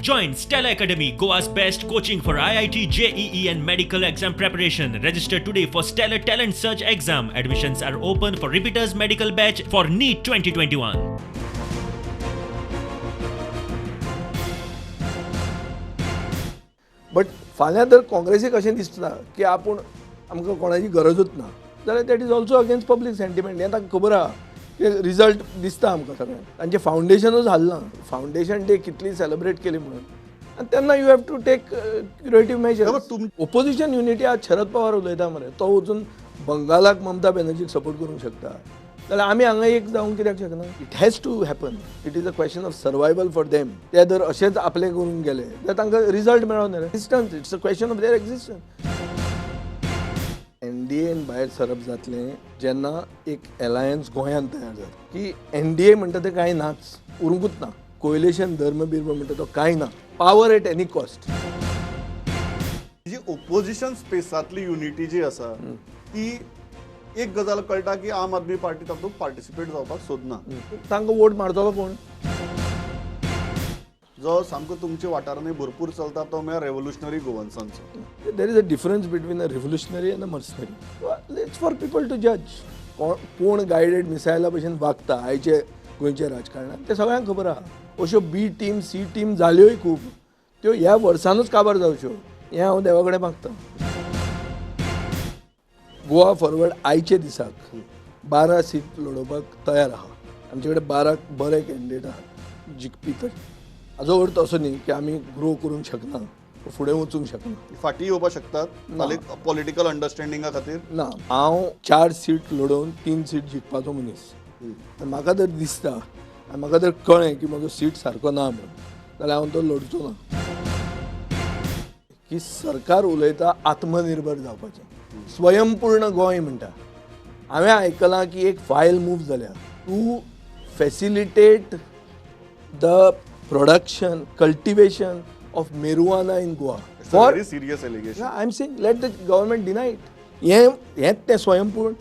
Join Stellar Academy, Goa's best coaching for IIT, JEE and medical exam preparation. Register today for Stellar Talent Search exam. Admissions are open for repeaters medical batch for NEET 2021. But फाल्यां जर काँग्रेसीक अशें दिसता की आपूण आमकां कोणाची गरजूच ना जाल्यार that is also against public sentiment. हें तांकां खबर आहा की रिजल्ट दिसता आमकां सगळ्यांक. तांचें फावंडेशनूच हाल्लां. फावंडेशन डे कितली सेलिब्रेट केली म्हणून आनी तेन्ना you have to take curative measures. Opposition unity आज शरद पवार उलयता मरे, तो वचून बंगालाक ममता बॅनर्जीक सपोर्ट करूंक शकता, जाल्यार आमी हांगा एक जावंक कित्याक शकना? It has to happen. It is a question of survival for them. ते जर अशेंच आपले करूंक गेले जाल्यार तांकां रिजल्ट मेळोना रे. Existence, it's a question of their existence. NDN भायर सरप जातलें जेन्ना एक एलायन्स गोंयांत तयार जाता की एनडीए म्हणटा तें कांय नाच, उरूंकूच ना. कोयलेशन धर्म बिर्म म्हणटा तो कांय ना. Power at any cost. जी ओपोजिशन स्पेसांतली युनिटी जी आसा ती एक गजाल कळटा की आम आदमी पार्टी तातूंत पार्टिसिपेट जावपाक सोदना. तांकां वोट मारतलो कोण? जो सामको तुमच्या वाठारांनी भरपूर चलता तो म्हळ्यार revolutionary गोवन्सांचो. There is a difference between a revolutionary and a mercenary. It's for people to judge. कोण गायडेड मिसायला भशेन वागता आयचे गोंयच्या राजकारणात तें सगळ्यांक खबर आहा. अश्यो बी टीम सी टीम जाल्योय खूब, त्यो ह्या वर्सानूच काबार जावच्यो हें हांव देवा कडेन मागतां. गोवा फॉरवर्ड आयचे दिसाक 12 सीट लडोवपाक तयार आहा. आमचे कडेन 12 बरे कॅन्डिडेट आहात जिखपी. तर हाजो अर्थ असो न्ही की आमी ग्रो करूंक शकना, फुडें वचूंक शकना. फाटीं येवपाक शकतात पॉलिटिकल अंडरस्टँडिंगा खातीर? ना, हांव 4 सीट लडोवन 3 सीट जिखपाचो मनीस. आनी म्हाका जर दिसता आनी म्हाका जर कळ्ळें की म्हजो सीट सारको ना म्हणून जाल्यार हांव तो लडचो ना. की सरकार उलयता आत्मनिर्भर जावपाचें, स्वयंपूर्ण गोंय म्हणटा. हांवें आयकलां की एक फायल मूव जाल्या to facilitate the production cultivation of marijuana in Goa. For very serious allegation. I am saying let the government deny it. हें हेंच तें स्वयंपूर्ण.